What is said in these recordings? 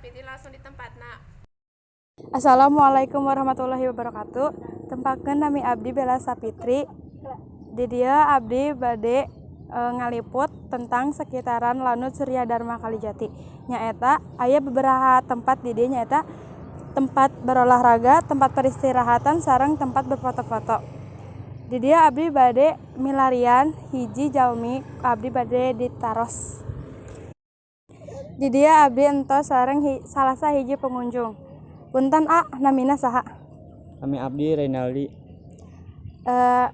Sapitri langsung di tempatna. Assalamualaikum warahmatullahi wabarakatuh. Tepangkeun, nami abdi Bella Sapitri. Di dieu abdi bade ngaliput tentang sekitaran Lanud Suryadarma Kalijati. Nyaeta aya beberapa tempat di dieu, nyaeta tempat berolahraga, tempat peristirahatan, sareng tempat berfoto-foto. Di dieu abdi bade milarian hiji jalmi, abdi bade ditaros. Di dieu abdi entos sareng salah sahiji pengunjung. Punten, A, namina saha? Nami abdi Renaldi.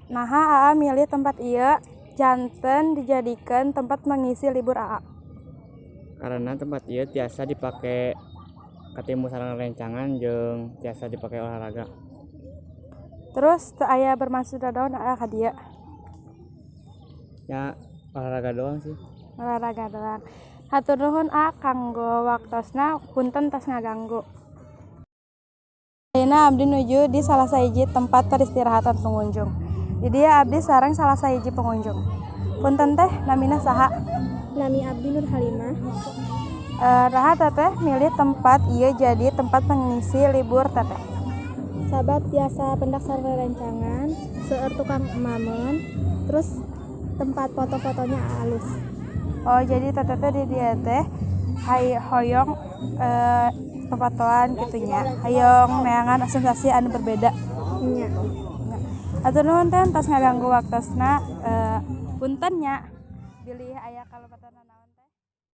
Naha Aa milih tempat ieu janten dijadikeun tempat mengisi libur Aa? Karena tempat ieu tiasa dipake ketemu sareng rencangan jeung tiasa dipake olahraga. Terus teu aya bermaksud naon Aa ka dieu? Ya, olahraga doang sih. Olahraga doang. Hatur nuhun, A, kanggo waktosna, punten tos ngaganggu. Ayeuna abdi nuju di salah sahiji tempat peristirahatan pengunjung. Di dieu abdi sareng salah sahiji pengunjung. Punten, Teh, namina saha? Nami abdi Nur Halimah. Naha Teteh milih tempat ieu jadi tempat mengisi libur Teteh? Sabab tiasa pendak sareng rerencangan, seueur tukang emameun, terus tempat foto-fotonya alus. Oh, jadi Teteh teh di dieu teh hay hoyong pafotoan kitu nya. Hoyong neangan sensasi anu berbeda. Nya. Hatur nuhun, Teh, tos ngaganggu waktosna, punten nya bilih aya kalepatan.